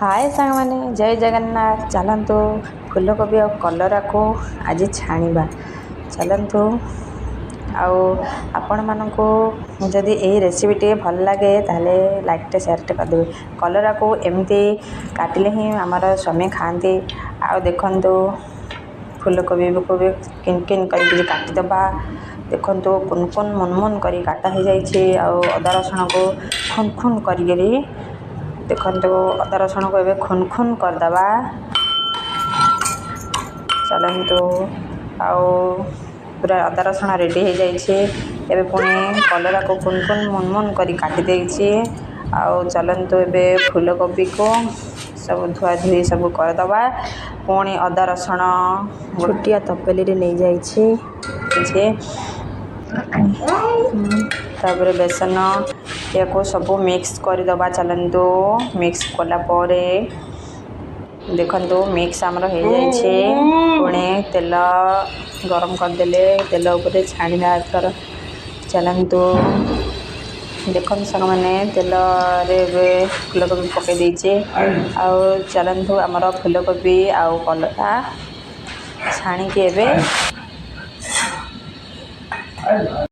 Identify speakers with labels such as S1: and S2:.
S1: ହାଏ ସାଙ୍ଗମାନେ, ଜୟ ଜଗନ୍ନାଥ। ଚାଲନ୍ତୁ, ଫୁଲକୋବି ଆଉ କଲରାକୁ ଆଜି ଛାଣିବା ଚାଲନ୍ତୁ। ଆଉ ଆପଣମାନଙ୍କୁ ଯଦି ଏହି ରେସିପିଟି ଭଲ ଲାଗେ, ତାହେଲେ ଲାଇକ୍ଟେ, ସେୟାରଟେ କରିଦେବେ। କଲରାକୁ ଏମିତି କାଟିଲେ ହିଁ ଆମର ସ୍ୱାମୀ ଖାଆନ୍ତି। ଆଉ ଦେଖନ୍ତୁ, ଫୁଲକୋବିକୁ ବି କିନ୍ କିନ୍ କରିକି କାଟିଦେବା। ଦେଖନ୍ତୁ, କୁନ କୁନ ମୁନ ମୁନ କରି କାଟା ହେଇଯାଇଛି। ଆଉ ଅଦା ରସୁଣକୁ ଖୁନ ଖୁନ କରିକିରି, ଦେଖନ୍ତୁ, ଅଦା ରସୁଣକୁ ଏବେ ଖୁନ ଖୁନ କରିଦେବା ଚାଲନ୍ତୁ। ଆଉ ପୁରା ଅଦା ରସୁଣ ରେଡ଼ି ହେଇଯାଇଛି। ଏବେ ପୁଣି କଲରାକୁ କୁନ କୁନ ମୁନ ମୁନ କରି କାଟି ଦେଇଛି। ଆଉ ଚାଲନ୍ତୁ, ଏବେ ଫୁଲକୋବିକୁ ସବୁ ଧୁଆ ଧୁଇ ସବୁ କରିଦେବା। ପୁଣି ଅଦା ରସୁଣ ଛୋଟିଆ ତପେଲିରେ ନେଇଯାଇଛି କିଛି। ତାପରେ ବେସନ, ୟାକୁ ସବୁ ମିକ୍ସ କରିଦେବା ଚାଲନ୍ତୁ। ମିକ୍ସ କଲା ପରେ ଦେଖନ୍ତୁ, ମିକ୍ସ ଆମର ହେଇଯାଇଛି। ପୁଣି ତେଲ ଗରମ କରିଦେଲେ ତେଲ ଉପରେ ଛାଣିବା ଏଥର ଚାଲନ୍ତୁ। ଦେଖନ୍ତୁ ସାଙ୍ଗମାନେ, ତେଲରେ ଏବେ ଫୁଲକୋବି ପକାଇ ଦେଇଛି। ଆଉ ଚାଲନ୍ତୁ, ଆମର ଫୁଲକୋବି ଆଉ କଲରା ଛାଣିକି ଏବେ